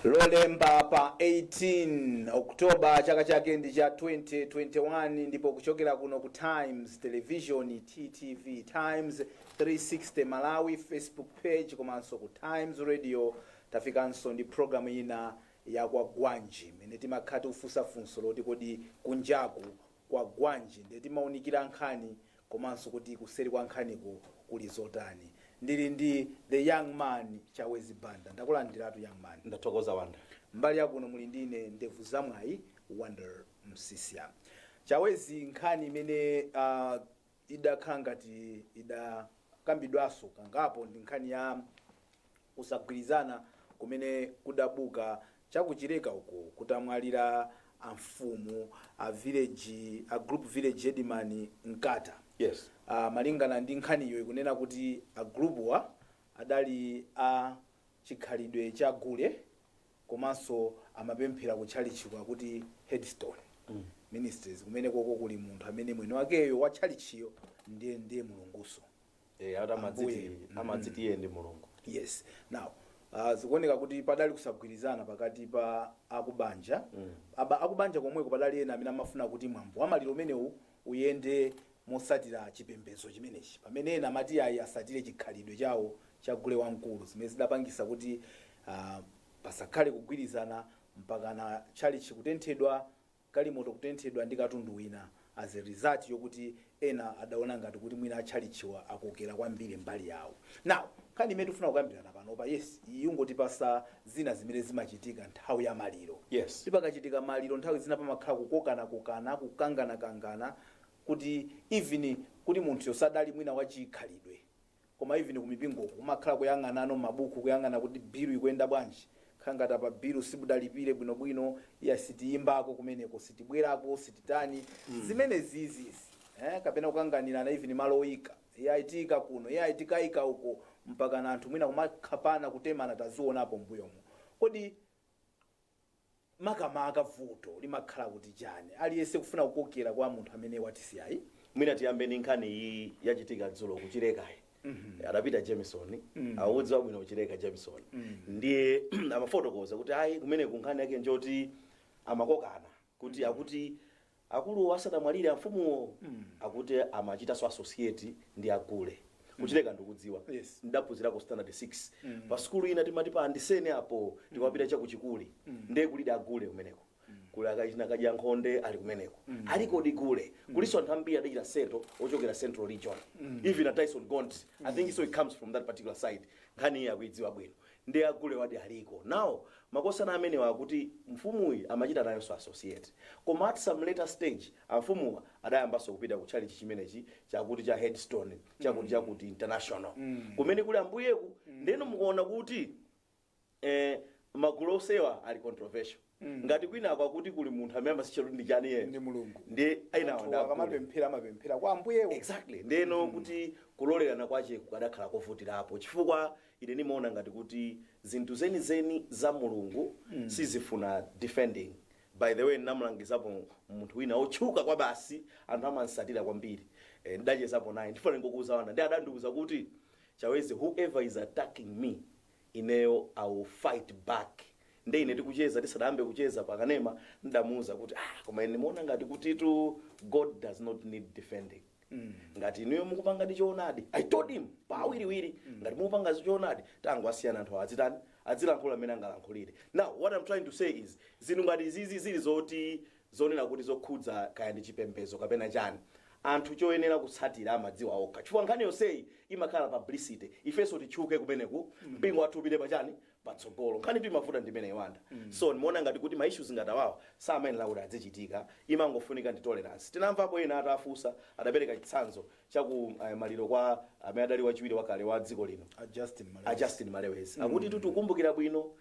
Lolemba pa 18 October, chaka chake ndi cha 2021, ndipo kuchokera kuno ku Times Television, TTV, Times 360 Malawi Facebook page, komanso ku Times Radio, tafikanso ndi programu ina ya Kwagwanji, imene timakhala tikufunsa funso loti, kodi kunjaku kwagwanji? Ndiye timaunikira nkhani komanso kuti kuseri kwa nkhaniko kuli zotani. Ndili ndi the young man, Chawezi Banda. Ndakulandiratu, young man. Ndathokoza, Wanda. Mbali yakuno muli ndine, ndevu zamwayi, Wonder Msisia. Chawezi, nkhani imene idakhala ngati idakambidwanso kangapo ndi nkhani ya kusagwirizana kumene kudabuka chakuchileka uko kutamwalira amfumu a village, a group village headman Mkata. Malingana ndi nkhaniyo, ikunena kuti a group adali a chikhalidwe cha gule komanso amapemphera kutchalichi kwakuti Headstone Ministries, kumene koko kuli munthu amene mwini wakeyo wa tchalichiyo ndiye Mulunguso. Ati amadziti Ambuye. Amadziti iye ndi Mulungu. Yes. Now zikuoneka kuti padali kusagwirizana pakati pa akubanja. Akubanja komweko padali ena amene amafuna kuti mwambo wa maliro umenewu uyende mosatira chipembedzo chimenechi, pamene ena amati ayi, asatire chikhalidwe chawo cha gule wamkulu, zimene zidapangisa kuti pasakhale kugwirizana mpakana tchalichi kutenthedwa, galimoto kutenthedwa ndi katundu wina, as a result yokuti ena adaona ngati kuti mwina atchalichiwa akokera kwambiri mbali yawo. Now nkhani imene tifuna kukambirana panopa, yes, iyi ingotipasa zina zimene zimachitika nthawi ya maliro. Pakachitika maliro, nthawi zina pamakhala kukokanakokana, kukanganakangana, kuti even kuti munthu yosadali mwina wachikhalidwe, koma even kumipingoko kumakhala kuyang'anano mabuku, kuyang'ana kuti bilu ikuyenda bwanji, khala ngati apa bilu sibudalipire bwinobwino, iya, sitiyimbako kumeneko, sitibwerako, sititani, zimene zizizi, kapena kukanganirana even malo oyika, iye ayitika kuno, iye ayitikayika uko, mpaka na anthu mwina kumakhapana, kutemana, tazionapo mbuyomo. Kodi makamaka vuto limakhala kuti chani, aliyense kufuna kukokera kwa munthu amene watisiyayi? Mwina tiyambe ndi nkhani iyi yachitika dzulo kuchilekayi. Adapita Jameson, awudziwa bwino kuchileka Jameson. Ndiye amafotokoza kuti ayi, kumene kunkhani yake njoti amakokana kuti akuti akuluwo asadamwalire, amfumuwo, akuti amachitanso associate ndi agule kuchileka. Ndikudziwa, ndaphunzirako standard 6 pa sukulu ina, timati pa Andisene apo, tikwapita chakuchikuli. Ndiye kulidi agule kumeneko, kuli akachina kadya nkhonde ali kumeneko, aliko gule, kuliso anthu ambiri adachita settle ochokera Central Region. Even a Tyson Gont, I think so, it comes from that particular side. Nkhani iyi akuidziwa bwino. Ndi agule wadi aliko. Now makosana amenewa akuti mfumuyi amachita nayonso associate, koma at some later stage amfumuwa adayambanso kupita ku chalichi chimenechi chakuti cha Headstone, chakuti International, kumene kuli ambuyeku. Ndeno mukuona kuti magulu osewa ali controversial. Ngati kwinako akuti kuli munthu amene amasicha kuti ndi chani yeye? Ndi Mulungu. Ndi ainawo Munthu ndi agule. Akamapemphera, amapemphera kwa ambuyewo. Exactly. Ndeno kuti kulolerana kwache kukadakhala kovutirapo, chifukwa ine ndimaona ngati kuti zinthu zenizeni za Mulungu sizifuna defending. By the way, ndinamulangizapo munthu wina otchuka kwa basi, anthu amansatira kwambiri. Ndachezapo naye, ndifuna ngokuuza Wanda, ndi adandiuza kuti, "Chawezi, whoever is attacking me, ineyo I will fight back." Nde ine tikucheza, tisadayambe kucheza pakanema, ndamuuza kuti, "Ah, koma ine ndimaona ngati kutitu God does not need defending. Ngati inuyo mukupanga ndi choonadi," I told him pawiriwiri, "ngati mukupanga choonadi, tango asiyana anthu adzitani, adzilankhula amene angalankhulire." Now what I'm trying to say is, zinthu ngati izizi zili zoti zonena kuti zokhudza kaya ndi chipembedzo kapena chani, anthu choyenera kutsatira amadziwa okha, chifukwa nkhani yonseyi imakhala publicity. Ifenso titchuke kumeneku, mpingo wathu upite pachani, patsogolo. Nkhani tu imavuta ndimene, Wanda. So ndimaona ngati kuti ma issues ngati awawa samayenera kuti azichitika, imangofunika ndi tolerance. Tinamvapo ena atafunsa, adapereka chitsanzo chaku maliro kwa amene adali wachiwiri wakale wa dziko lino, a Justin a Malewezi. Justin Malewezi. Akuti tikukumbukira bwino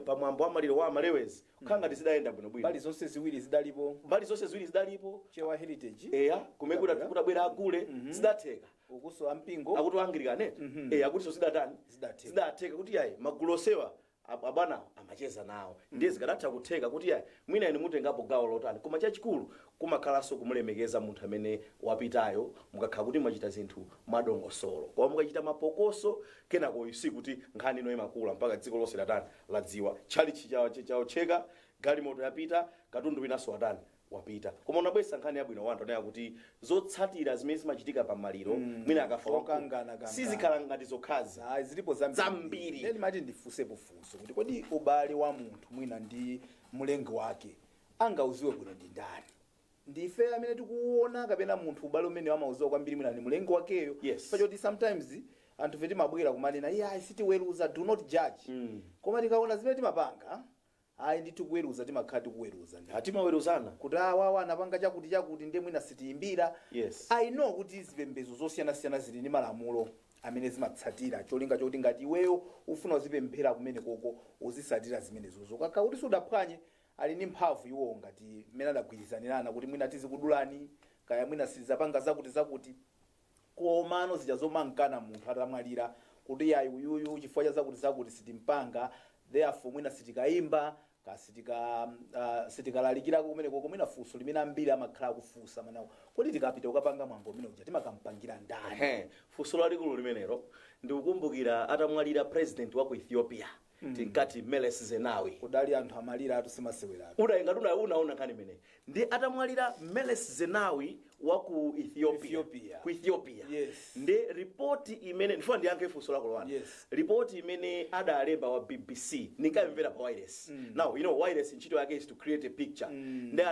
pamwambo wa maliro wa Malewezi, kukhala ngati zidayenda bwinobwino. Mbali zonse ziwiri zidalipo. Mbali zonse ziwiri zidalipo. Chewa Heritage. Eya, kumene kutabwera agule, zidatheka. Ukuso ampingo. Akuti Anglican, eh, akuti so zidatani? Zidatheka. Zidatheka kuti yayi, magulu osewa Abwanawo amacheza nawo, ndiye zikadatha kutheka kuti ya mwina inu mutengapo gawo lotani, koma chachikulu kumakhalanso kumulemekeza munthu amene wapitayo. Mukakhala kuti mwachita zinthu mwadongosolo, koma mukachita mapokoso, kenako si kuti nkhani ino imakula mpaka dziko lonse latani, ladziwa, tchalichi chaotcheka, galimoto yapita, katundu winanso watani, wapita. Koma unabwesa nkhani yabwino, wanthu anena kuti zotsatira zimene zimachitika pamaliro, mwina akafa wamkulu, Zokangana, kangana. sizikhala ngati zokhazi. Ayi, zilipo zambiri. Zambiri. Then mati ndifunsepo funso kuti kodi ubale wa munthu mwina ndi mlengi wake angauziwe bwino ndi ndani? Ndife amene tikuona, kapena munthu ubale umene amauziwa kwambiri mwina ndi mlengi wakeyo? Pachoti sometimes anthu fe timabwera kumanena, "Iye ayi, sitiweruza, do not judge." Koma tikaona zimene timapanga, ayi ndithu, kuweruza timakhala tikuweruza ndi Atimaweruzana. Kuti awawa anapanga chakuti chakuti, ndiye mwina sitiyimbira. I know kuti zipembedzo zosiyanasiyana zili ndi malamulo amene zimatsatira, cholinga chokuti ngati iweyo ufuna uzipemphera kumene koko, uzisatira zimenezozo, kaka kuti sudaphwanye. Ali ndi mphamvu iwowo ngati mmene adagwirizanirana kuti mwina tizikudulani, kaya mwina sizapanga zakuti zakuti. Komano zija zomankana munthu atamwalira kuti yayi, uyuyu chifukwa cha zakuti zakuti sitimpanga, therefore mwina sitikayimba ka sitikalalikirako kumene koko, mwina funso limene ambiri amakhala akufunsa manawo, kodi tikapita kukapanga mwambo umene uja timakampangira ndani? Ehe, funso lalikulu limenelo. Ndikukumbukira atamwalira president wa ku Ethiopia, tinkati Meles Zenawi. Kudali anthu amalira atu, simasewerapo. Ngati unaona nkhani imeneyi, ndi atamwalira Meles Zenawi wa ku Ethiopia, Ethiopia. Ku Ethiopia. Ndi ripoti imene ndifuna ndiyankhe funso lako lwana, ripoti imene adalemba wa BBC ninkamvera pa wireless. Now you know wireless ntchito yake is to create a picture. Ndi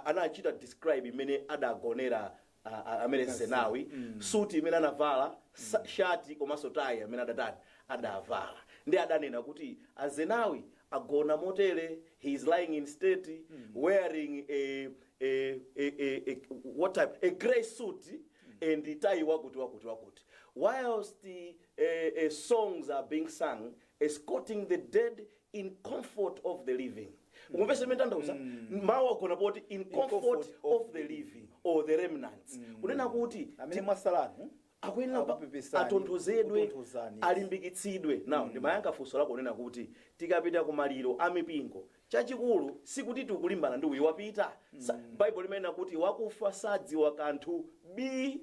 anachita describe imene adagonera amene Zenawi, suti imene anavala, shati komanso tayi amene adatani, adavala. Ndi adanena kuti aZenawi agona motere, he is lying in state, wearing a what type, a grey suit and tie wakuti wakuti wakuti, whilst the songs are being sung escorting the dead in comfort of the living. Ukumvesa imene tanthauza mawu agona poti in comfort, comfort of the living or the remnants, kunena kuti amene mwasalanu akuyenera akupepesani, atonthozedwe, kutonthozani. Alimbikitsidwe. Now ndimayankha funso lako kunena kuti tikapita ku maliro a mipingo, chachikulu sikuti tikulimbana ndi uyu wapita. Bible limanena kuti wakufa sadziwa kanthu bi.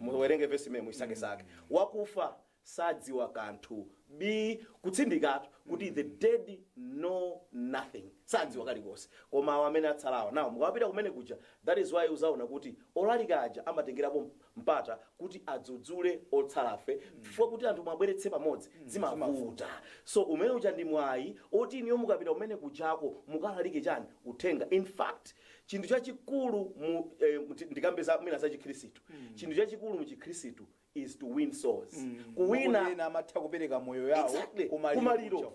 Muwerenge vesi imene, muisakesake. Wakufa sadziwa kanthu bi, kutsindikatu kuti the dead know nothing, sadziwa kalikonse. Koma awo amene atsalawa nawo, mukapita kumene kuja, that is why uzaona kuti olalika aja amatengerapo mpata kuti adzudzule otsalafe, chifukwa kuti anthu mwabweretse pamodzi zimavuta. So umene uja ndi mwayi oti iniyo mukapita kumene kujako mukalalike chani? Uthenga. In fact, chinthu chachikulu mu ndikambe za mwina za Chikhristu, chinthu chachikulu mu Chikhristu is to win souls, kuwina. Ena amatha kupereka moyo yawo kumaliro kumaliro kuja.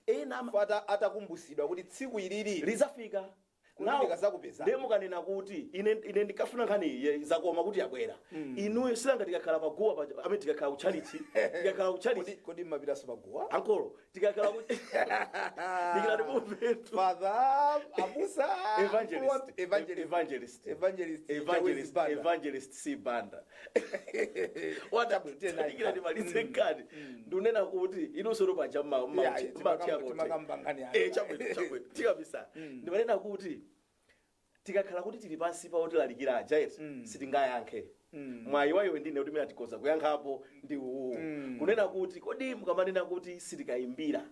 Ena Atakumbusidwa kuti tsiku ilili lizafika. Kuti Now, ndikazakupezani. ndiye mukanena kuti ine ndikafuna nkhani iyi zakoma kuti yabwera, inuyo silanga tikakhala paguwa amene tikakhala kutchalichi, tikakhala kutchalichi. Kodi mmapitaso paguwa? Ankolo, tikakhala ku ndikilati mumvetu. Father, abusa, Evangelist. Evangelist. Evangelist. Evangelist. Evangelist. Chawezi Banda. Evangelist C Banda. Chabwino, tena Tikira ndimalize nkhani. Ndikunena kuti inunso paja Yeah, timakamba nkhani yake. Chabwino, chabwino, tikabisa. Ndimanena kuti tikakhala kuti tili pansi pa otilalikira aja yesu, sitingayankhe. Mwayi wayo ndine kuti mina tikoza kuyankhapo ndi uwu, kunena kuti kodi mukamanena kuti sitikayimbira,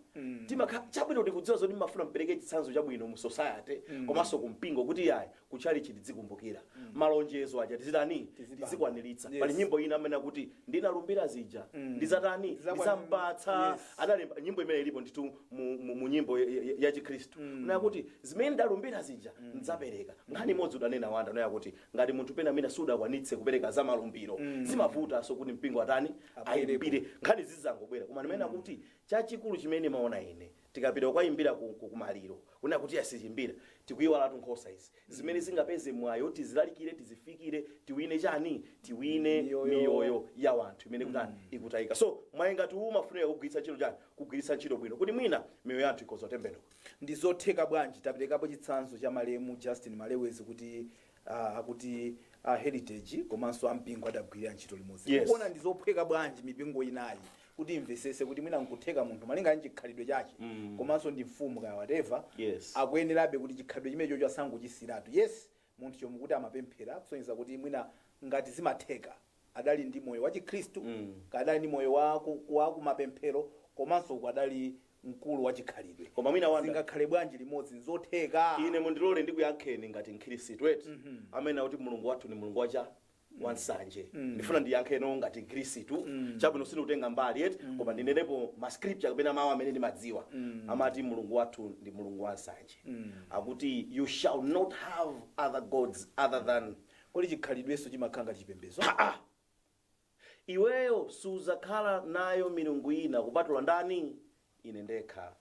timakha chabwino, tikudziwa zoti mafuna mpereke chitsanzo chabwino mu society komanso kumpingo, kuti yayi, kutchalichi tizikumbukira malonjezo aja, tizitani? Tizipanga. Tizikwaniritsa. Pali nyimbo ina amene akuti ndinalumbira zija, ndizatani? Ndizampatsa. Analemba nyimbo imene ilipo ndithu mu nyimbo ya Chikhristu, mm. Kuti zimene ndalumbira zija ndidzapereka. Nkhani imodzi udanena wanda unaya kuti ngati munthu pena amene sudakwanitse kupereka za malumbiro, zimavutanso kuti mpingo atani? Abwerepo. Ayimbire. Nkhani zizangobwera. Koma ndimene kuti chachikulu chimene maona ine, tikapita kukayimbira kumaliro, kunena kuti asichimbira, tikuyiwalatu nkhosa izi zimene zingapeze mwayo, tizilalikire, tizifikire, tiwine chani? Tiwine miyoyo. Miyoyo ya wanthu imene kutani? Ikutayika. So mwayi ngati uwu umafunika kugwiritsa ntchito chani? Kugwiritsa ntchito bwino, kuti mwina miyoyo yanthu ikhoza kutembenuka. Ndi zotheka bwanji? Taperekapo chitsanzo cha malemu Justin Malewezi kuti akuti A Heritage komanso ampingo adagwirira ntchito limodzi. Kuona ndi zophweka bwanji mipingo inayi kuti imvesese kuti mwina nkutheka munthu malinga ndi chikhalidwe chake komanso ndi mfumu kaya whatever, akuyenerabe kuti chikhalidwe chimenecho asangochisiratu? Yes, munthu chomwe kuti amapemphera kusonyeza kuti mwina ngati zimatheka adali ndi moyo wa Chikhristu, kadali ndi moyo wa kumapemphero, komanso adali mkulu wa chikhalidwe. Koma mwina Wanda, Zingakhale bwanji limodzi? Nzotheka? Ine mundilole ndikuyankheni ngati Mkhristu eti, amene akuti Mulungu wathu ni Mulungu wacha wansanje. Ndifuna ndiyankheno ngati Mkhristu. Chabwino, sindikutenga mbali eti, koma ndinenepo ma scripture kapena mawu amene ndimadziwa. Amati Mulungu wathu ndi Mulungu wansanje. Akuti, "You shall not have other gods other than" Kodi chikhalidwenso chimakhala ngati chipembedzo? Iweyo suzakhala nayo milungu ina kupatula ndani? Ine ndekha.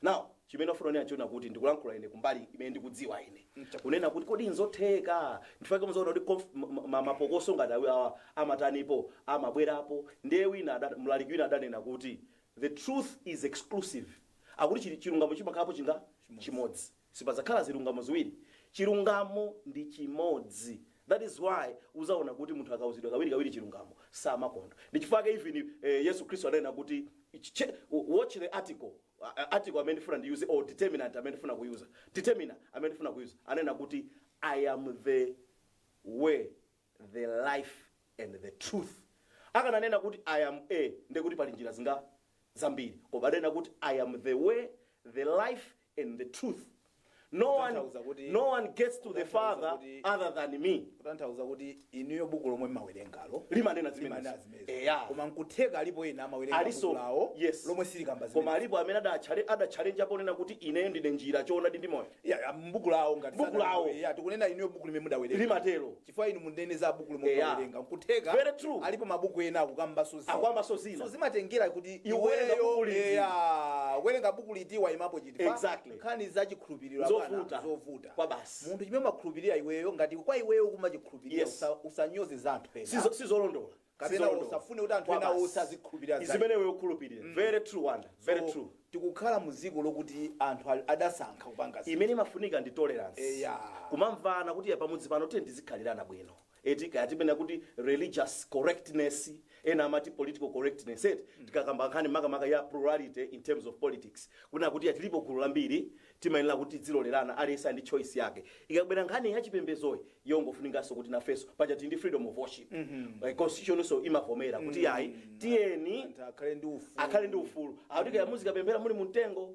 Now, chimene ofuna kunena chiona kuti ndikulankhula ine kumbali imene ndikudziwa ine, kunena kuti kodi nzotheka? Ndifake muzaona kuti mapokoso ngati awa amatanipo, amabwerapo. Ndiye wina mlaliki wina adanena kuti the truth is exclusive. Akuti chilungamo chimakhalapo chinga chimodzi, sipazakhala zilungamo ziwiri, chilungamo ndi chimodzi. That is why uzaona kuti munthu akauzidwa kawiri kawiri chilungamo samakondo. Ndi chifukwa even Yesu Khristu ananena kuti watch the article, article amene ndifuna ndiyuze or determinant amene ndifuna kuyuza, determiner amene ndifuna kuyuza. Anena kuti, "I am the way, the life and the truth." Akananena kuti "I am a", ndekuti pali njira zinga zambiri, koma anena kuti, "I am the way, the life and the truth. No one, no one gets to the Father other than me." Kutanthauza kuti inuyo buku lomwe mmawerengalo limanena limanena zimenezo. Zimenezo. Eya. Koma nkutheka alipo ena amawerenga Aliso buku lawo lomwe silikamba Koma zimenezo. alipo amene adatchalenja ponena kuti ineyo ndine njira, choonadi ndi moyo. Ya, mbuku lawo ngati Buku lawo. Ya, tikunena inuyo buku limene mudawerenga Limatero. Chifukwa inu munene za buku lomwe mudawerenga, nkutheka Very true. alipo mabuku ena akukambaso zina. Akukambaso zina. So zimatengera kuti Iwerenga iweyo buku liti. Eya, kuwerenga buku liti, wayimapo chiti. Nkhani za chikhulupiriro, abwana, Zovuta. zovuta Kwa basi. Munthu chimene umakhulupirira iweyo, ngati kwa iweyo kumachikhulupirira, usanyoze za anthu ena. Sizolondola. Kapena Sizolondola. usafune kuti anthu Kwa ena basi. osazikhulupirira za Zimene iwe ukhulupirira. Very true, Wanda, very So, true. tikukhala mu dziko lokuti anthu adasankha kupanga zinthu. Imene imafunika ndi tolerance, kumamvana kuti ya pamudzi pano tiye tizikhalirana bwino eti. Kaya timene kuti religious correctness, ena amati political correctness eti. Tikakamba nkhani makamaka ya plurality in terms of politics, kunena kuti ya tilipo gulu lambiri, timayenera kuti tizilolerana, aliyense ali ndi choice yake. Ikabwera nkhani ya chipembezoyi, yongofunikanso kuti nafenso paja tili ndi freedom of worship. Constitution so imavomera kuti yayi, tiyeni Anthu akhale ndi ufulu. Akhale ndi ufulu. Akuti kaya muzikapemphera muli mumtengo,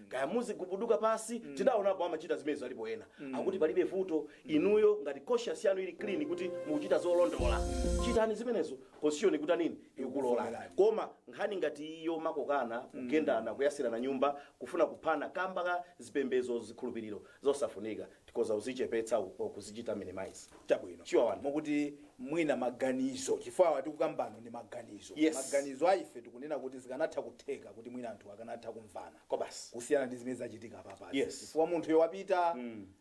kaya muzigubuduka pasi, tidaonapo amachita zimenezo alipo ena. Akuti palibe vuto, inuyo ngati conscience yanu ili clean kuti mukuchita zolondola, chitani zimenezo. Constitution ikuti nini? Ikulola. Ikuvomerani. Koma nkhani ngati iyo, makokana, kugendana, kuyasirana nyumba, kufuna kuphana kamba ka zipembezo, zikhulupiriro zosafunika, tikoza kuzichepetsa o kuzichita minimize. Chabwino. Sure, Wanda. Mokuti mwina maganizo, chifukwa awa tikukambano ndi maganizo. Maganizo a ife tikunena kuti zikanatha kutheka kuti mwina anthu akanatha kumvana Kwa basi. kusiyana ndi zimene zachitika papazi. Yes. Chifukwa munthu wapita,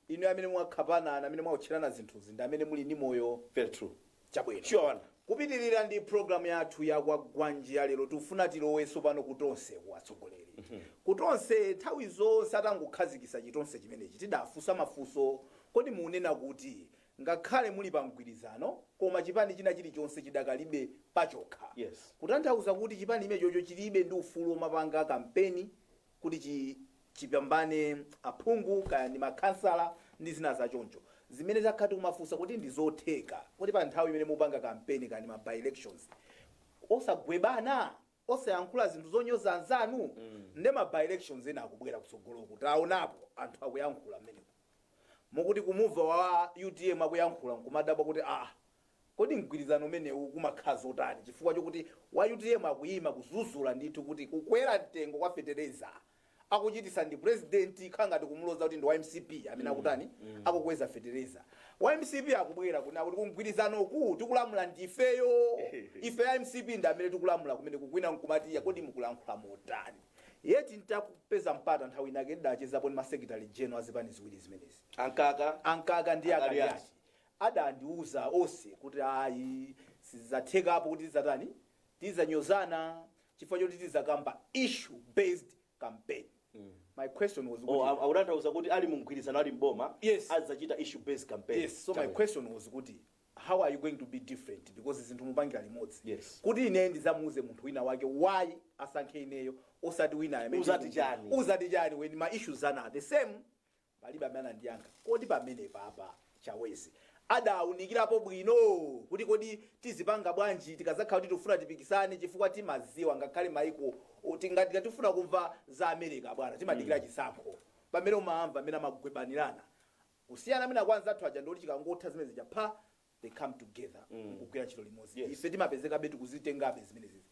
inu amene mwakhapana, amene mwautcherana zinthuzi, ndi amene muli ndi moyo. Very true. Chabwino. Sure, Wanda. Kupitirira ndi programu yathu ya Kwagwanji ya lero, tikufuna tilowenso pano kutonse, kuwatsogoleri kutonse. Nthawi zonse atangokhazikitsa chitonse chimenechi, tidafunsa mafunso: kodi munena kuti ngakhale muli pa mgwirizano, koma chipani china chilichonse chidakalibe pachokha? Kutanthauza kuti chipani chimenechocho chilibe ndi ufulu womapanga kampeni kuti chipambane aphungu kaya ndi makhansala ndi zina zachoncho, zimene takhala tikumafunsa kuti ndi zotheka kuti pa nthawi imene mupanga kampeni kaya ndi ma by elections osagwebana, osayankhula zinthu zonyoza anzanu? Nde ma by elections ena akubwera kutsogoloku, taonapo anthu akuyankhula mmeneko, mukuti kumumva wa UTM akuyankhula nkumadabwa kuti, ah, kodi mgwirizano umenewu kumakhala zotani? Chifukwa chokuti wa UTM akuyima kuzuzula ndithu kuti kukwera mtengo kwa fetereza akuchitisa ndi president, khala ngati kumuloza kuti ndi wa MCP amene akutani, akukweza fetereza. Wa MCP akubwera kuna kuti kumgwirizanoku tikulamula ndifeyo, ife ya MCP ndi amene tikulamula kumene kukwina. Nkumati, kodi mukulankhula motani? Yeti ntakupeza mpata nthawi inake ndidachezapo ndi ma secretary general azipani ziwiri zimenezi. Ankaka. Ankaka ndi Akaliati. Akaliati adandiuza onse kuti ayi, sizathekapo kuti tizatani, tizanyozana, chifukwa choti tizakamba issue based campaign. My question was Oh, kuti akutanthauza kuti ali mu mgwirizano, ali mboma, Yes. azachita issue based campaign. Yes, so my question was kuti How are you going to be different? Because zinthu mupangira limodzi. Kuti ine ndizamuuze munthu wina wake why asankhe ineyo osati wina amene Uzati chani? Uzati chani when my issues are the same? Palibe amene andiyankha. Kodi pamene papa Chawezi adawunikirapo bwino kuti kodi tizipanga bwanji tikazakhala kuti tifuna tipikisane? Chifukwa timaziwa ngakhale maiko tingati tifuna kumva za America, bwana, timadikira chisankho pamene umamva amene amagwebanirana kusiyana. Amene akwanza athu aja ndoti chikangotha zimene zija pa they come together kugwira ntchito limodzi. Ife timapezekabe tikuzitengabe zimenezi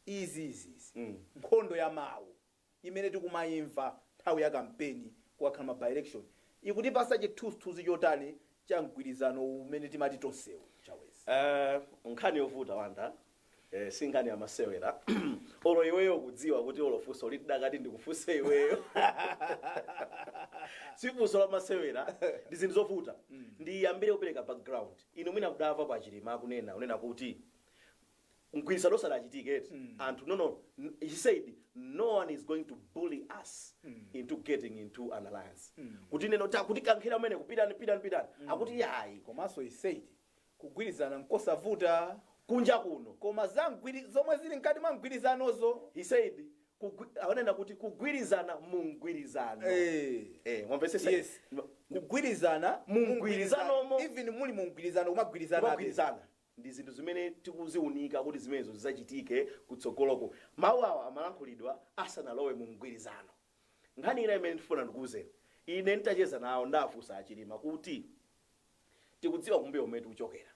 izi izi izi. Nkhondo ya mawu imene tikumayimva nthawi ya kampeni kukakhala ma by-election ikutipasa chithunzithunzi chotani cha mgwirizano umene timati tonsewu, Chawezi? Nkhani yovuta, Wanda, si nkhani yamasewera. Olo iweyo kudziwa kuti olo funso litidakati ndikufunse iweyo si funso la masewera, ndi zinthu zovuta. Ndiyambire kupereka background. Inu mwina kudamva pa Chilima akunena unena kuti mgwirizano usadachitike eti anthu, no, he said no one is going to bully us into getting into an alliance, kuti neno ta kuti kankhira umene kupitani pitani pitani, akuti yayi. Komanso he said kugwirizana nkosavuta kunja kuno, koma za zomwe zili mkati mwa mgwirizanozo. He said akunena kuti kugwirizana mu mgwirizano. Mwamvesesa? Yes, kugwirizana mu mgwirizanomo. Even muli mu mgwirizano kumagwirizana. Kumagwirizana ndi zinthu zimene tikuziunika kuti zimenezo zidzachitike kutsogoloko. Mawu awa amalankhulidwa asanalowe mu mgwirizano. Nkhani ina imene ndifuna ndikuwuzeni, ine nditacheza nawo ndafunsa Achilima kuti tikudziwa kumbuyo kumene tikuchokera,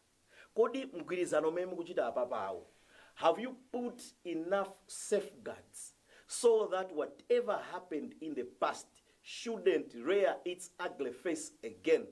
kodi mgwirizano umene mukuchita apapawo, have you put enough safeguards so that whatever happened in the past shouldn't rear its ugly face again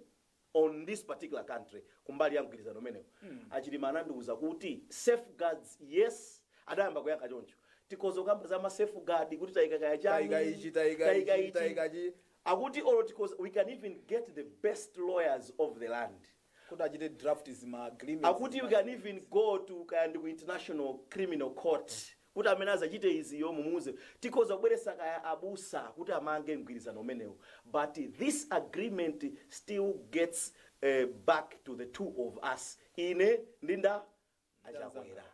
on this particular country? Kumbali ya mgwirizano umenewo, Achilima anandiwuza kuti safeguards, yes. Adayamba kuyankha choncho, tikhoza kukamba za ma safeguard kuti tayika kaya chani, tayika ichi, tayika tayika ichi, ichi. Tayika ichi. Akuti olo tikhoza, we can even get the best lawyers of the land kuti achite draft zima agreements. Akuti we can even go to kaya ndi ku International Criminal Court kuti amene azachite iziyo mumuze. Tikhoza kubweretsa kaya abusa kuti amange mgwirizano umenewo, but this agreement still gets back to the two of us, ine ndi nda Achakwera.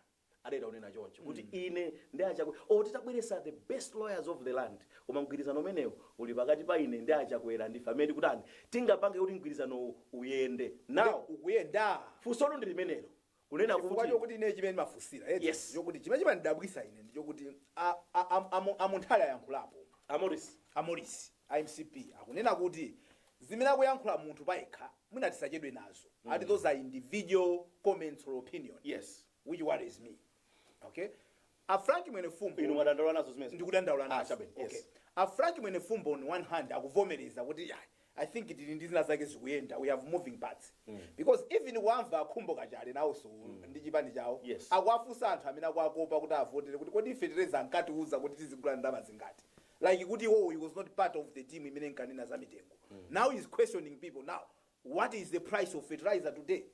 Adeta unena choncho kuti ine ndi Achakwera o titabweretsa the best lawyers of the land, koma mgwirizano umenewo uli pakati pa ine ndi Achakwera, ndife amene tikutani tingapange kuti mgwirizano uyende. Now ukuyenda? Funsolo ndi limenelo, kunena chifukwa kuti chokuti ine chimene ndimafunsira eti, Yes. chokuti chimene chimandidabwisa ine ndi chokuti amunthali ayankhulapo. Amoris. Amorisi imcp akunena kuti zimene akuyankhula munthu payekha mwina tisachedwe nazo, ati those are individual comments or opinion, which worries me. Okay, a Frank Mwenefumbo Inu mwadandaula nazo zimene? Ndikudandaula Ah, nazo. chabwino, yes. Okay, a Frank Mwenefumbo on one hand akuvomereza kuti yeah, I think tili ndi zina zake zikuyenda, we have moving parts, because even kuamva akhumbo Kachale nawonso ndi chipani chawo akuwafunsa anthu amene akuakopa kuti avotere kuti kodi fetereza ankatiuza kuti tizigula ndalama zingati? Like kuti iwowo he was not part of the team imene nkanena za mitengo. Now he's questioning people now, what is the price of fertilizer today?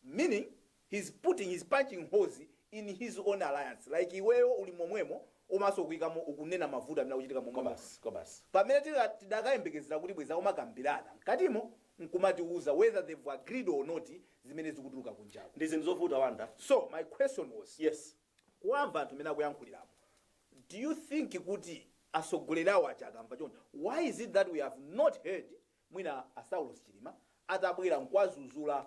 Meaning he's punching holes in his own alliance, like iweyo uli momwemo umaso kuyikamo ukunena mavuto amene akuchitika momwemo. Kobasi, kobasi. Pamene tidakayembekezera kuti bweza umakambirana mkatimo nkumatiuza whether they've agreed or not zimene zikutuluka kunjaku. Ndi zinthu zovuta, Wanda. So my question was, kuwamva anthu amene akuyankhuliramo, do you think kuti atsogoleri awo aja akamva choncho, why is it that we have not heard mwina a Saulos Chilima atabwera nkwazuzula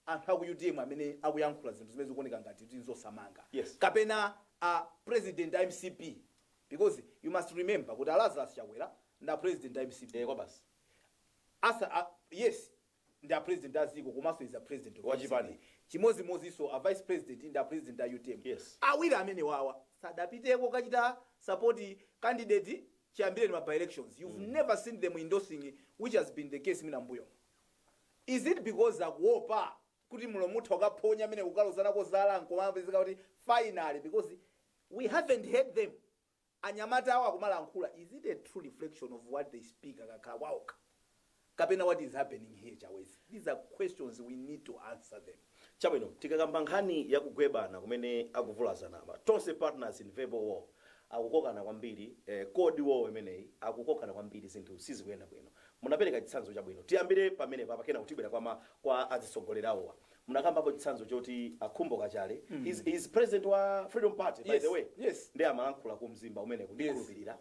anthu aku UTM amene akuyankhula zinthu zimene zikuoneka ngati kuti nzosamanga, kapena a president a MCP? Because you must remember kuti a Lazarus Chakwera nda president a MCP. Kobasi. Asa yes, ndi a president a ziko komanso is a president of Wachipani. MCP. Chimodzimodzinso a vice president ndi a president a UTM. Awiri amene wawa sadapiteko kachita support candidate chiyambire ma by elections. You've never seen them endorsing, which has been the case mina mbuyo. Is it because akuopa kuti mulomutha ukaphonya amene kukalozana kozala nkomapezeka kuti finally, because we haven't heard them, anyamata awo akumalankhula, is it a true reflection of what they speak akakhala kwaokha, kapena what is happening here, Chawezi? These are questions we need to answer them. Chabwino, tikakamba nkhani yakugwebana kumene akuvulazana apa, Tonse partners in verbal war, akukokana kwambiri, cold war imeneyi, akukokana kwambiri, zinthu sizikuyenda bwino. Munapereka chitsanzo chabwino. Tiyambire pamene papa, kena kutibwera kwa azitsogoleri awowa. Munakambapo chitsanzo choti a Khumbo Kachali, he's president wa Freedom Party, by the way. Ndi amalankhula ku Mzimba umeneko, ndikhulupirira.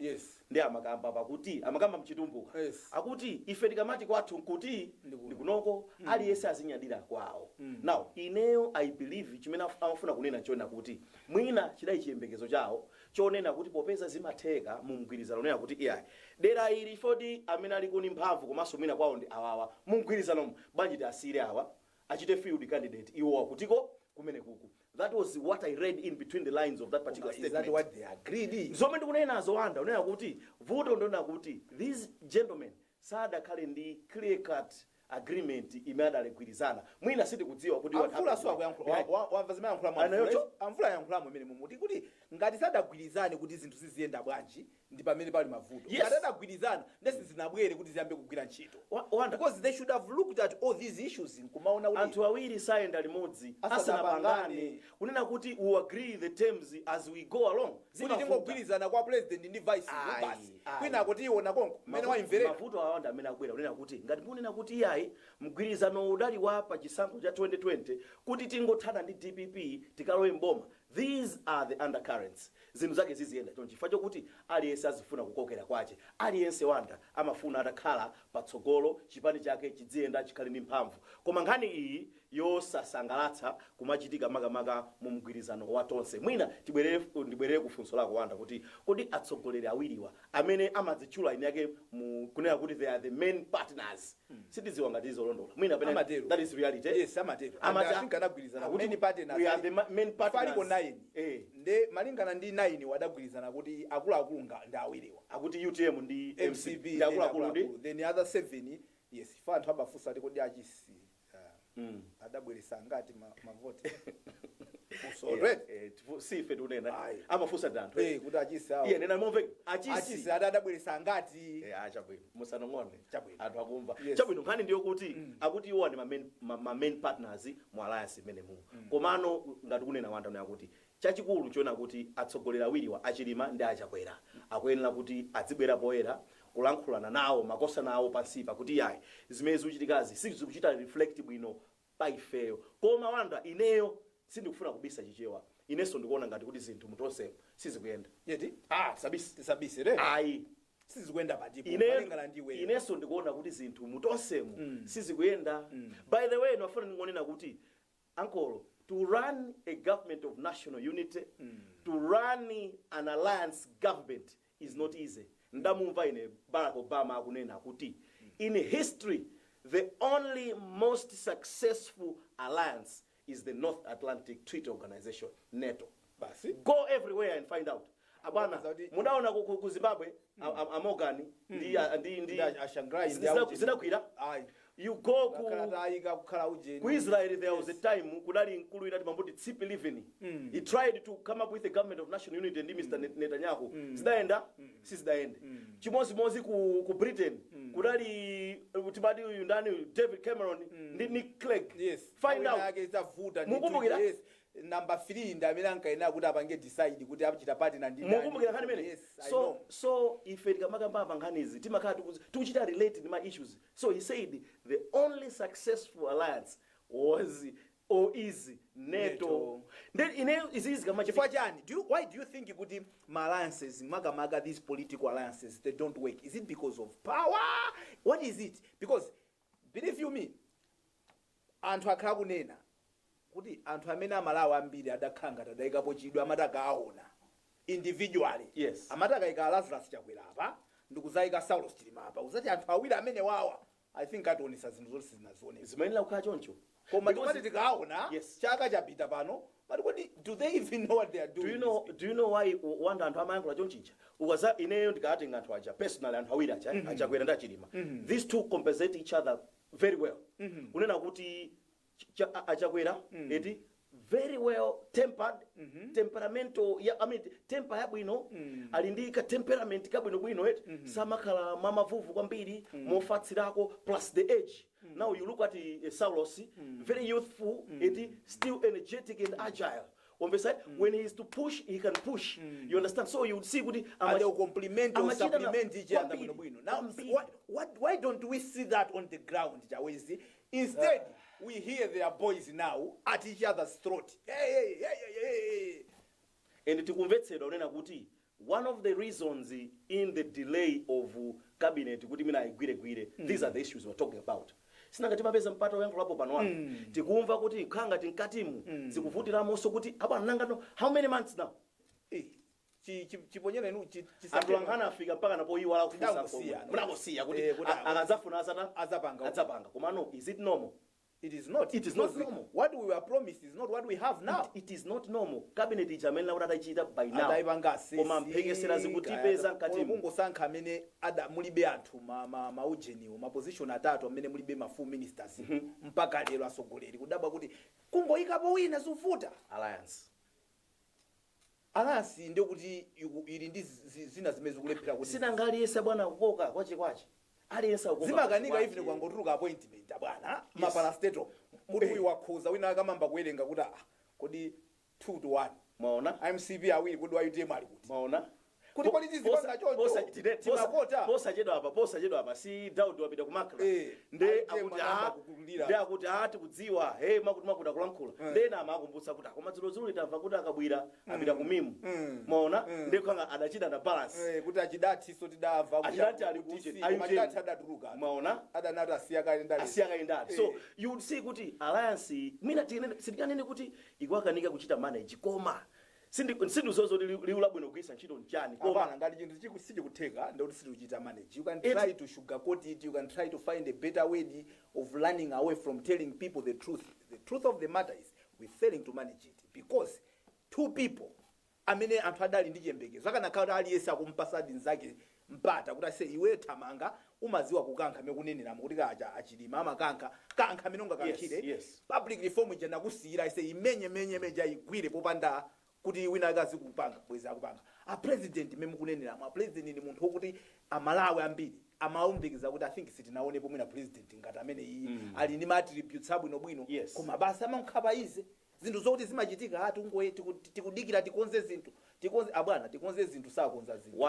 Ndi amakamba pakuti amakamba mchitumbuka, akuti ife tikamati kwathu nkuti Ndikuno. Ndikunoko, aliyense azinyadira kwawo. Now ineyo I believe chimene amafuna kunena chona kuti mwina chidali chiyembekezo chawo chonena kuti popeza zimatheka mu mgwirizano, onena kuti iyayi, dera ili foti amene ali kuni mphamvu komanso mwina kwawo ndi awawa, mu mgwirizanomu bwanji tiasire awa achite field candidate iwowa kutiko kumene kuku. That was what I read in between the lines of that particular Is that statement. what they agreed? Zomwe ndikunenazo, Wanda, unena kuti vuto ndona kuti these gentlemen sadakhale ndi clear cut agreement imene adaligwirizana. Mwina sitikudziwa kuti what Amvula happened so akuyankhula wamva zimene ayankhula Anayo Mwamvula. Amvula ayankhulamo imene mumuti kuti ngati sadagwirizane kuti zinthu ziziyenda bwanji, ndi pamene pali mavuto. Ngati adagwirizana, ndesi zinabwere kuti ziyambe kugwira ntchito. Wanda, Because they should have looked at all these issues nkumaona kuti anthu awiri sayenda limodzi asanapangane. Asanapangane kunena kuti we agree the terms as we go along. Kuti Zimavuta. tingogwirizana kwa president ndi vice Ayi, basi, ayi. kwinako tiiona konko mmene wayimverera. Mavuto awa ndi amene akubwera kunena kuti ngati munena kuti iyayi, mgwirizano udali wa pa chisankho cha 2020 kuti tingothana ndi DPP tikalowe mboma, these are the undercurrents. Zinthu zake ziziyenda chonchi chifukwa chokuti aliyense azifuna kukokera kwache. Aliyense, Wanda, amafuna atakhala patsogolo, chipani chake chidziyenda, chikhale ndi mphamvu. Koma nkhani iyi yosasangalatsa kumachitika makamaka mu mgwirizano wa Tonse. Mwina tibwerere, ndibwerere kufunso lako, Wanda, kuti kodi atsogoleri awiriwa amene amadzitchula ine yake mu kunena kuti they are the main partners, sitidziwa ngati izolondola mwina pene. Amatero. That is reality. Yes, amatero. And I think anagwirizana akuti main partners. We are the main partners. Paliko 9. Nde malingana ndi 9 wadagwirizana kuti akuluakulu ndi awiriwa. Akuti UTM ndi MCP ndi akuluakulu ndi then the other 7, yes. Ife anthu abafunsa ati kodi achisi adabweresa ngati mavoti? Funso, right? Si ife tikunena. Ayi. Amafunsa ndi anthu. Kuti achisi awo Iye nena momveka achisi. Achisi adabweresa ngati? Chabwino, musanong'one. Chabwino. Anthu akumva. Yes. Chabwino, nkhani ndiyo kuti akuti iwo ndi ma main partners mu alliance imene mu. Komano ngati kunena, Wanda, kuti chachikulu chiona kuti atsogoleri awiriwa, Achilima ndi Achakwera, akuyenera kuti adzibwera poyera kulankhulana nawo makosa nawo pansipa kuti yayi, zimene zikuchitikazi sizikuchita reflect bwino pa ifeyo. Koma Wanda, ineyo sindikufuna kubisa Chichewa, inenso ndikuona ngati kuti zinthu mutonsemo sizikuyenda. Yeti? Ah, tisabise. Tisabise re. Ayi. Sizikuyenda patipo malingana ndi iweyo? Inenso ndikuona kuti zinthu mutonsemo sizikuyenda. By the way, nafuna ndingonena kuti ankolo, to run a government of national unity, to run an alliance government is not easy. Ndamumva ine Barack Obama akunena kuti in history the only most successful alliance is the North Atlantic Treaty Organization, NATO. Basi. Go everywhere and find out, abwana. Kuti Mudaona ku Zimbabwe, a Morgan ndi Ndi a Tsvangirai ndi auti. Zinakwira. Ayi. You go ku Kukhala tayika kukhala ujeni. Ku Israel there was a time kudali mkulu ina timambuti Tzipi Livni. He tried to come up with a government of national unity ndi Mr Netanyahu. Zidayenda? Sizidayende. Chimodzimodzi ku Britain kudali timati uyu ndani, David Cameron ndi Nick Clegg. Find out. Yake itavuta ndi Mukumbukira? Yes, number 3 ndi amene ankayenera kuti apange decide kuti achita partner ndi ndani. Mukumbukira nkhani imene? Yes, I So know. so ife tikamakamba pa nkhanizi timakhala tikuchita relate ndi ma issues. So he said the only successful alliance was or is NATO. NATO. Then ine izizi Chifukwa kamachitika chani why do you think kuti ma alliances, makamaka these political alliances, they don't work? Is it because of power? What is it? Because believe you me, anthu akhala kunena kuti anthu amene Amalawi ambiri adakhala ngati adayikapo chidwi amati akaona individually, amati akayika Lazarus Chakwera apa ndikuzayika Saulos Chilima apa, uzati anthu awiri amene wawa, I think ationesa zinthu zoti sizinazioneka. Zimayenera kukhala choncho. Koma Because timati tikaona chaka chapita pano, but kodi do they even know what they are doing? Do you know why, Wanda, anthu amayankhula chonchicha? Ukaza ineyo ndikatenga anthu aja personally, anthu awiri aja, Achakwera ndi Achilima, these two compensate each other very well. Kunena kuti Achakwera eti very well tempered, temperamento ya, I mean, temper yabwino, ali ndi ka temperament kabwinobwino eti, samakhala mamavuvu kwambiri, mofatsirako, plus the age. Now you look at Saulos, very youthful eti, still energetic and agile. Wamvesa? When he is to push, he can push, you understand? So you would see kuti And they will complement or amachita supplement each other kwambiri, bwinobwino. Now kwambiri. why don't we see that on the ground, Chawezi? Instead We hear their boys now at each other's throat. Hey, hey, hey, hey, hey, hey. And tikumvetsedwa unena kuti one of the reasons in the delay of cabinet kuti mina ayigwiregwire, these are the issues we're talking about. Sinanga timapeza mpata woyankhulapo pano ano, tikumva kuti khanga tinkatimu zikuvutiramonso kuti abwana nangano how many months now? Eh, chiponyera inu Anthu ankhana afika mpaka napoyiwala kufunsa. Tinangosiya, no. Munangosiya kuti Eh, kuti akadzafuna azata Azapanga. Adzapanga. Komano is it normal? It is not. It is not Because normal. What we were promised is not what we have now. It is not normal. Cabinet ija amene lakuti adachita by now, Adayipanga asesi, koma mphekesera zikutipeza mkatimu. Kungosankha amene ada mulibe anthu maujeniwo ma position atatu amene mulibe ma full ministers mpaka lero, asogoleri kudabwa kuti kungoyikapo wina zovuta. Alliance. Alliance ndiyo kuti ili ndi zina zimene zikulephera kuti Sinanga aliyense bwana akukoka kwache kwache, aliyense akukoka zimakanika. kwache. Even kwangotuluka appointment abwana, maparastatal muti uyu wakhuza wina akamamba kuwerenga kuti ah, kodi 2 to 1 Mwaona? MCP awiri, kodi wa UTM ali kuti? Mwaona? Kuti kodi tizipanga choncho? Timakota. Posachedwa apa si Daud wapita ku Makra? Nde ATM akuti anayamba ah, kukulira. nde akuti ah, tikudziwa hey, makuti makuti akulankhula. Nde ena amakumbutsa kuti akoma dzulo litamva kuti akabwira apita ku mimu. Mwaona? Nde khanga adachita na balance. Eh, kuti achidati so tidamva kuti Achidati ali kuti kuche, si, ayi koma utm. Achidati adatuluka. Mwaona? Adanati asiya kale ndale. Asiya kale ndale. So you would see kuti alliance mina sitikanene kuti ikuwakanika kuchita manage, koma sindizozo kuti liwu labwino kugwiritsa ntchito nchani, koma Apana, ngati chinthu sichikutheka ndikuti sitikuchita manage. You can try to sugarcoat it, you can try to find a better way of running away from telling people the truth. The truth of the matter is we're failing to manage it because two people amene anthu adali ndi chiyembekezo akanakhala kuti aliyense akumpasadi nzake mpata kuti ase iwe thamanga, umaziwa kukankha amene kuneneramo kuti kacha achilima amakankha kankha amene ungakankhire. Public reform ija nakusiyira ise imenye menye menye ayigwire popanda kuti wina akazi kupanga bwezi akupanga. A president imene mukuneneramo, a president ndi munthu wokuti Amalawi ambiri amawumbikizira kuti I think sitinaonepo mwina president ngati amene iyi ali ndi ma attributes abwinobwino. Koma basi amankhapa ize zinthu zokuti zimachitika ati ungoye tikudikira tikonze zinthu, tikonze abwana, tikonze zinthu, sakonza zinthu.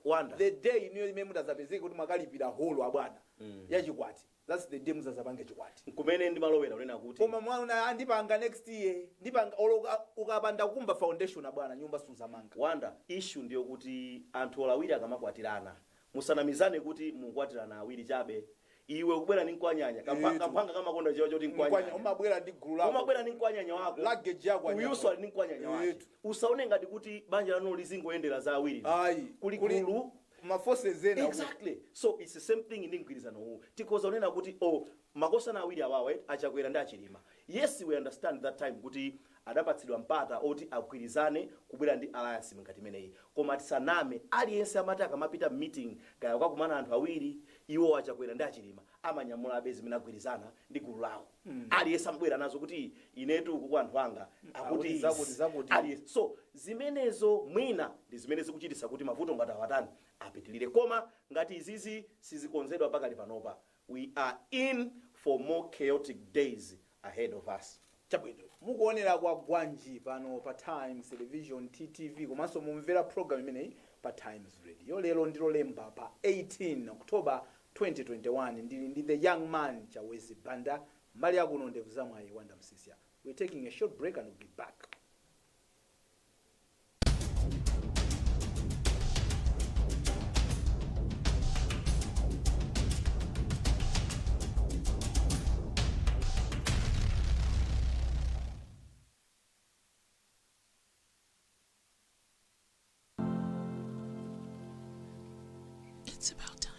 Wanda. The day iniyo imene mutazapezeke kuti mwakalipira holo abwana yachikwati, that's the day muzazapange chikwati. Kumene ndimalowera unena kuti Koma mwana andipanga next year, ndipanga olo ukapanda kumba foundation abwana, nyumba suzamanga. Wanda, issue ndiyo kuti anthu olawiri akamakwatirana, musanamizane kuti mukwatirana awiri chabe. Iwe ukubwera ndi mkwanyanya. Etu. Kamphanga kamakonda chiwa choti Mkwanya mkwanyanya. Umabwera ndi gulu lako. Umabwera ndi mkwanyanya wako. Luggage yako anyama. Uyuso ali ndi mkwanyanya wake. Etu. Usaone ngati kuti banja lanu lizingoyendera za awiri. Ayi. Kuli gulu. Ma forces ena. Exactly. So it's the same thing ndi mgwirizano uwu. Tikhoza kunena kuti oh, makosana awiri awawa, Achakwera ndi Achilima, yes, we understand that time kuti adapatsidwa mpata oti agwirizane kubwera ndi alliance ngati imeneyi, koma tisaname, aliyense amati akamapita meeting kaya kukakumana anthu awiri, iwo Achakwera ndi Achilima amanyamulabe zimene agwirizana ndi gulu lawo. Aliyense amabwera nazo kuti inetu uku kwa anthu anga akuti Akuti zakuti, zakuti. Aliyense. So zimenezo mwina ndi zimene zikuchititsa kuti mavuto ngati awatani apitilire. Koma ngati izizi sizikonzedwa pakali panopa, we are in for more chaotic days ahead of us. Chabwino, mukuonera kwa Gwanji pano pa Times Television, TTV, komanso mumvera program imeneyi pa Times Radio. Lero ndilo Lemba pa 18 October 2021. Ndili ndi the young man Chawezi Banda, mbali yakuno ndevu zamwayi Wanda Msisia. We're taking a short break and we'll be back. It's about time.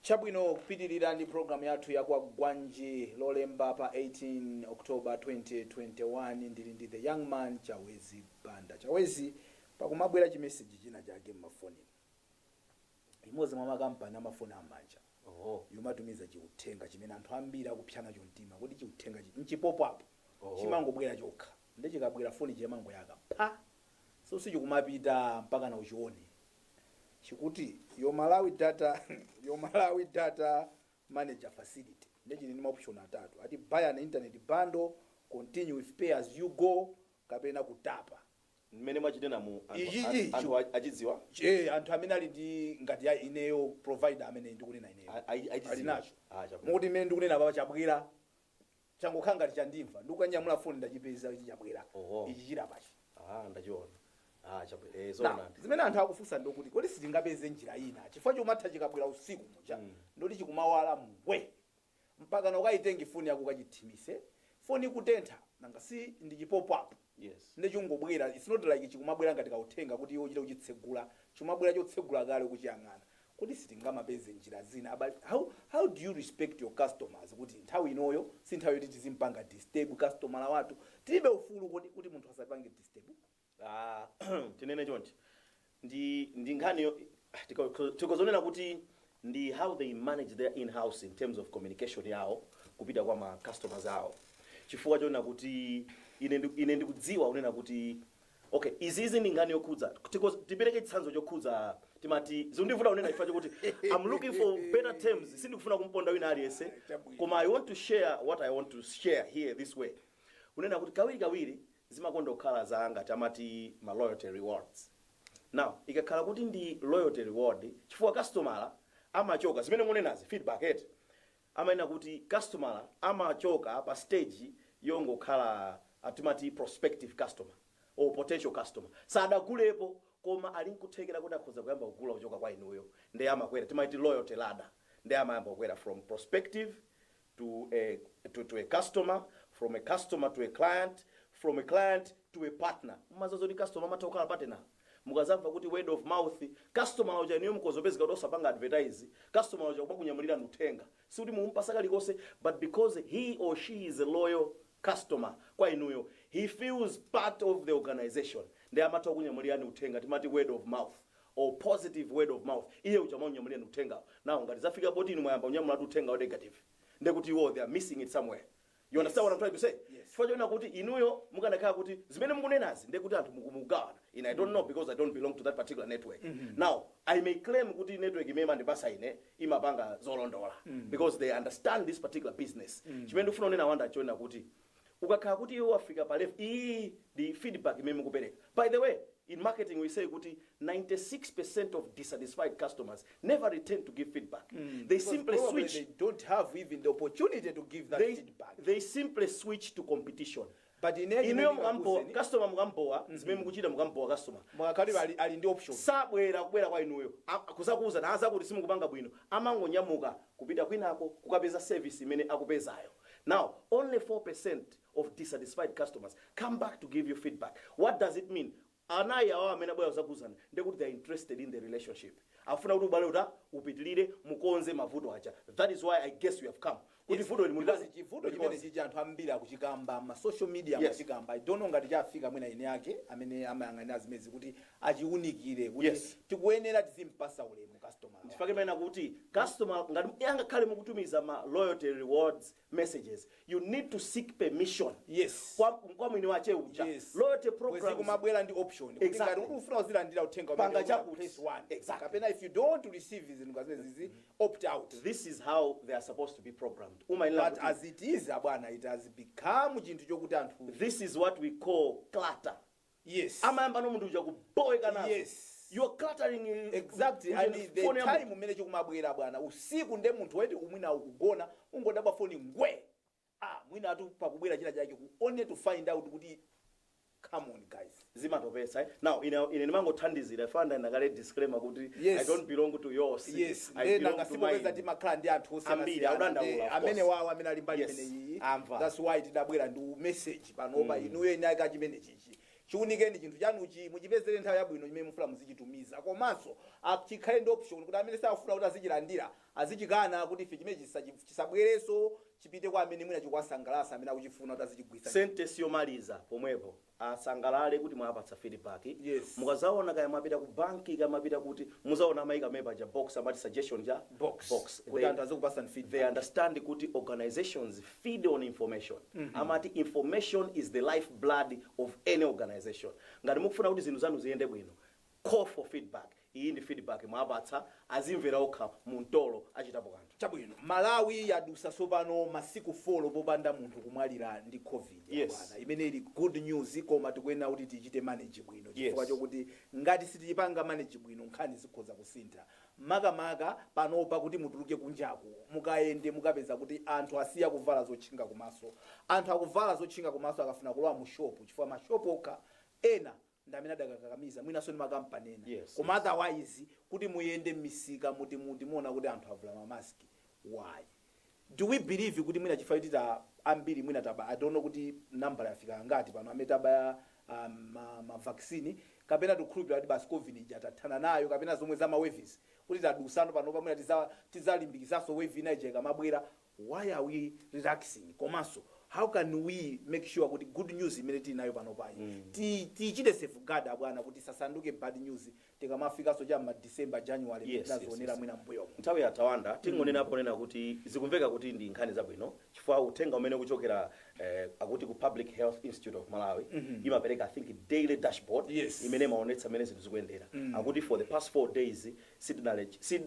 Chabwino, kupitirira ndi programu yathu ya kwa Gwanji, Lolemba pa 18 October 2021. Ndili ndi the young man Chawezi Banda. Chawezi, pakumabwera chimeseji china chake mmafoni, imodzi mwa makampani amafoni amanja yomatumiza chiuthenga chimene anthu ambiri akupsana mtima kuti chiuthenga nchipopo apo. Chimangobwera chokha, ndi chikabwera foni chimangoyaka pa. So sichikumapita mpaka na uchione. Chikuti your Malawi Data Manager facility ndechili ndi ma option atatu, ati buy an internet bundle, continue with pay as you go, kapena kutapa. Mmene mwachitena mu Ichichi- anthu achidziwa. Che anthu amene ali ndi ngati ya ineyo provider amene ndikunena ineyo Achidziwa. ali nacho. Ah, chabwino. Mukuti mmene ndikunena papa chabwera, changokhala ngati chandimva, ndikukanyamula foni, ndachipeza ichi chabwera. Oho. Ichi chilapachi. Ah, ndachiona. Ah, chabwino, Na zoona. zimene anthu akufunsa ndokuti kodi sitingapeze njira ina, chifukwa chomatha chikabwera usiku muja, ndoti chikumawala mgwe mpaka na ukayitengi foni yako ukachithimise, foni ikutentha. Nanga si ndi chi pop up? Yes. Ndechingobwera, it's not like chikumabwera ngati kauthenga kuti iwe uchite kuchitsegula, chimabwera chotsegula kale kuchiyang'ana. Kuti sitingamapeze njira zina abali? How do you respect your customers kuti nthawi inoyo si nthawi yoti tizimpanga disturb customer wathu? Tilibe ufulu kuti munthu asapange disturb? Ah, tinene chonchi, ndi nkhani tikozonena kuti ndi how they manage their in-house in terms of communication yawo kupita kwa ma customers awo, chifukwa chonena kuti ine ndikudziwa kunena kuti okay, izizi ndi nkhani yokhudza, tipereke chitsanzo chokhudza, timati zindivuta kunena chifukwa chokuti I'm looking for better terms, sindikufuna kumponda wina aliyense. Chabwino. Koma I want to share what I want to share here this way, kunena kuti kawiri kawiri zimakonda kukhala za ngati amati ma loyalty rewards. Now ikakhala kuti ndi loyalty reward, chifukwa customer amachoka, zimene munenazi, feedback eti, amaena kuti customer amachoka pa stage yongokhala atimati prospective customer or potential customer, sadagulepo koma ali nkuthekera kuti akhoza kuyamba kugula kuchoka kwa inuyo, ndi amakwera, timati loyalty ladder, ndi amayamba kukwera from prospective to a customer, from a customer to a client, from a client to a partner. Mumazazo kuti customer amatha kukhala partner. Mukazamva kuti word of mouth, customer uja inuyo mukozopezeka kuti osapanga advertise, customer uja kumakunyamulira uthenga, sikuti mumumpasa kalikonse, but because he or she is a loyal customer kwa inuyo, he feels part of the organization, ndi amatha kunyamulirani uthenga, timati word of mouth or positive word of mouth. Iye uja amakunyamulirani uthengawo. Now ngati zafika poti inu mwayamba kunyamulatu uthenga wa negative, ndekuti iwo they are missing it somewhere. You understand what I'm trying to say? Yes. Chifukwa choona kuti inuyo mukanakhala kuti zimene mukunenazi, ndekuti anthu mukumugawana. Ine I don't know because I don't belong to that particular network. Now I may claim kuti network imene imandipasa ine imapanga zolondola because they understand this particular business. Chimene ndikufuna kunena wanda choona kuti ukakhala kuti iwe wafika pa level iyi, ndi feedback imene mukupereka. By the way, in marketing we say kuti 96% of dissatisfied customers never return to give feedback. They Because simply probably switch. they don't have even the opportunity to give that feedback. They simply switch to competition. But ine Inuyo mukambowa customer, mukambowa zimene mukuchita, mukambowa customer, mwakali ali ndi option. Sabwera kubwera kwa inuyo kuzakuuza naza kuti simukupanga bwino, amangonyamuka kupita kwinako kukapeza service imene akupezayo. Now only 4% of dissatisfied customers come back to give you feedback. What does it mean? Anayi awo amene abwera kuzakuuzani, ndekuti they are interested in the relationship, afuna kuti ubale uta upitilire, mukonze mavuto aja. That is why I guess you have come kuti vuto ili Because chivuto chimene chichi anthu ambiri akuchikamba ma social media, akuchikamba. I don't know ngati chafika mwina ine yake amene amayang'anira zimezi kuti achiunikire kuti tikuyenera tizimpasa ulemu customer. Ndifake maina kuti customer ngati angakhale mukutumiza ma loyalty rewards messages, you need to seek permission kwa mwini wache uja. Loyalty programs Kumabwera ndi option kuti ngati ufuna uzilandira uthenga Panga umene chakuti. press one. Exactly. Kapena if you don't receive zinthu ngazimene opt out. This is how they are supposed to be programmed. Umayenera But kuti as it is, abwana, it has become chinthu chokuti anthu this is what we call clutter. Amayamba no munthu uja kuboweka nazo. You are cluttering Exactly. kuti And the phone ya time munthu. umene chikumabwera, bwana, usiku, nde munthu weti umwina ukugona, ungodabwa foni ngwe, ah, mwina atu pakubwera china chake ku only to find out kuti come on, guys. Zimatopesa, eh? Now ine ndimangothandizira fanda ndakale disclaimer kuti I don't belong to yours. I Nde belong nanga to sipopeza mine. timakhala ndi anthu Ambiri, osiyanasiyana, akudandaula, nde of amene course. wawo amene ali mbali imene iyi. Amva. That's why tidabwera ndi message panopa. Inuyo ine aka chimene chichi chiunikeni chinthu chanuchi, muchipezere nthawi yabwino imene mufuna muzichitumiza, komanso chikhale ndi option kuti amene sakufuna kuti azichilandira azichikana, kuti ife chimene chisabwereso. Chipite kwa amene mwina chikuwasangalatsa, amene akuchifuna kuti azichigwiritsa. Sentence yomaliza pomwepo, asangalale kuti mwapatsa feedback. Yes. Mukazaona, kaya mwapita ku banki, kaya mwapita kuti, muzaona amayika mepa ja box, amati suggestion ja box, box. Kuti anthu azikupasani They feedback. understand kuti organizations feed on information. Amati information is the life blood of any organization. Ngati mukufuna kuti zinthu zanu ziyende bwino, call for feedback. Iyi ndi feedback mwapatsa, azimvera okha mumtolo, achitapo kanthu. Chabwino, Malawi yadusa sopano masiku 4 popanda munthu kumwalira ndi COVID. Yes. Bwana, imene ili good news, koma tikuyenera kuti tichite manage bwino, chifukwa chokuti ngati sitiyipanga manage bwino, nkhani zikhoza kusintha, makamaka panopa kuti mutuluke kunjaku, mukayende, mukapeza kuti anthu asiya kuvala zotchinga kumaso. Anthu akuvala zotchinga kumaso akafuna kulowa mu shopu, chifukwa mashopu okha ena ndi amene adakakamiza, mwinanso ndi makampani ena. Koma otherwise, kuti muyende m'misika muti muona kuti anthu avula mamaski. Why do we believe kuti mwina chifukwa choti ta ambiri mwina taba, I don't know kuti nambala yafika ngati pano amene tabaya ma vaccine, kapena tikukhulupirira kuti basi COVID ija tathana nayo, kapena zomwe za ma waves kuti tadusano pano pamwina tizalimbikizaso wave ina ija ikamabwera? Why are we relaxing? Komanso how can we make sure kuti good news imene tili nayo pano payi tichite safeguard, bwana, kuti sasanduke bad news tikamafikanso cha ma December, January, tinazionera mwina mbuyomo? Nthawi ya tawanda, tingonena ponena kuti zikumveka kuti ndi nkhani zabwino, chifukwa uthenga umene kuchokera akuti ku Public Health Institute of Malawi, imapereka, I think, daily dashboard imene imaonetsa mmene zinthu zikuyendera. Akuti for the past 4 days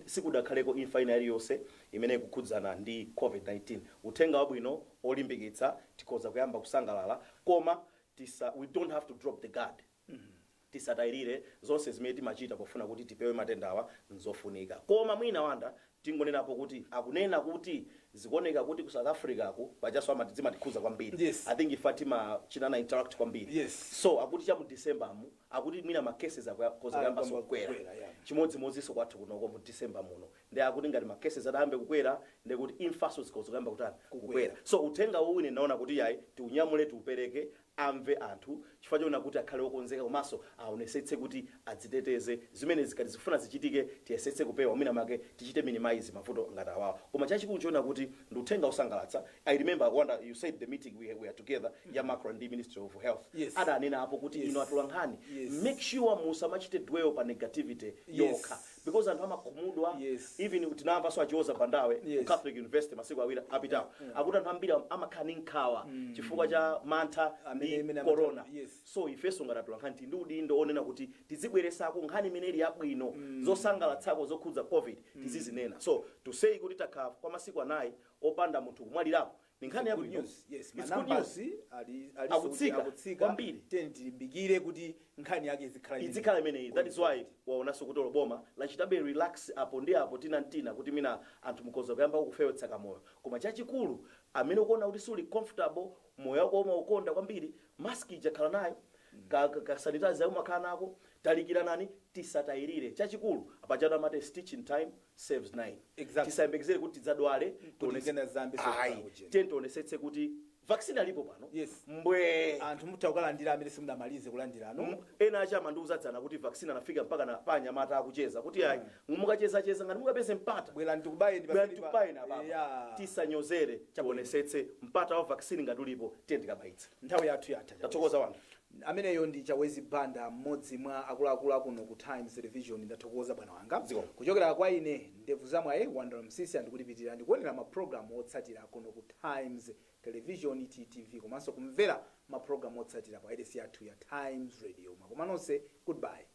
sikudakhaleko imfa ina iliyonse imene ikukhudzana ndi COVID-19. Uthenga wabwino olimbikitsa, tikhoza kuyamba kusangalala, koma we don't have to drop the guard. Tisatayirire. Zonse zimene timachita pofuna kuti tipewe matendawa nzofunika. Koma mwina, Wanda, tingonenapo kuti akunena kuti zikuoneka kuti ku South Africa ku pachaso amati zimatikhuza kwambiri. I think ifa timachinana interact kwambiri. So akuti cha mu December mu, akuti mwina ma cases akhoza kuyambanso kuyamba kukwera. Kukwera, yeah. Chimodzimodzinso kwathu kunoko mu December muno, ndi akuti ngati ma cases adayambe kukwera, ndi kuti imfaso zikhoza kuyamba kutani? Kukwera. So uthenga uwu ine naona kuti yayi, tiunyamule, tiupereke, amve anthu, chifukwa choona kuti akhale okonzeka, komanso aonesetse kuti adziteteze. Zimene zikati zifuna zichitike, tiyesetse kupewa, mwina make tichite minimize mavuto ngati awawa. Koma chachikulu choona kuti ndi uthenga osangalatsa. I remember, Wanda, you said the meeting we are together ya MACRA ndi Ministry of Health, adanena apo kuti ino atolankhani, make sure musamachite dwell pa negativity yokha, because anthu amakhumudwa. Even tinamvanso achioza Bandawe ku Catholic University masiku 2 apitawo, akuti anthu ambiri amakhala ndi nkhawa chifukwa cha mantha ndi imene corona. So ifenso ngati atolankhani tili ndi udindo onena kuti tizibweresako nkhani imene ili yabwino, zosangalatsako zokhudza COVID, tizizinena. So to say kuti takhala kwa masiku 4 opanda munthu kumwalirapo ni nkhani Good yabwino. news. Yes. It's good news. Ma numbers ali Akutsika akutsika kwambiri. Tiyeni tilimbikire kuti nkhani yake izikhala imeneyi. Izikhala imeneyi. That is why waonanso kuti boma lachitabe relax apo ndi apo, tina ntina, kuti mina anthu mukhoza kuyamba kufewetsa kamoyo. Koma chachikulu, amene ukuona kuti suli comfortable, moyo wako omwe ukonda kwambiri, mask ija khala nayo, ka sanitizer umakhala nako, talikiranani, tisatayirire. Chachikulu apachatu amati stitch in time saves nine. Tisayembekezere kuti tidzadwale. Kuti zena zambe. Ayi, tiye tionesetse kuti vaccine alipo pano. Mbwe. Anthu mutha kukalandira amene simunamalize kulandirano. Ena acha amandiuza kuti vaccine anafika mpaka na panyamata akucheza kuti ayi, mukachezacheza, ngati mukapeze mpata, bwera ndikubayeni. Bwera ndikubayeni apapa. Tisanyozere, tionesetse mpata wa vaccine ngati ulipo, tiye tikabayitse. Nthawi yathu yatha. Tathokoza, Wanda. Ameneyo ndi Chawezi Banda, mmodzi mwa akuluakulu akuno ku Times Television. Ndathokoza, bwana wanga. Zikomo. Kuchokera kwa ine, ndevu zamwaye Wandala Msisi, andikulipitirira ndikuonera mapulogalamu otsatira kuno ku Times Television, TTV, komanso kumvera mapulogalamu otsatira pa wailesi yathu ya Times Radio. Mwakoma nonse, goodbye.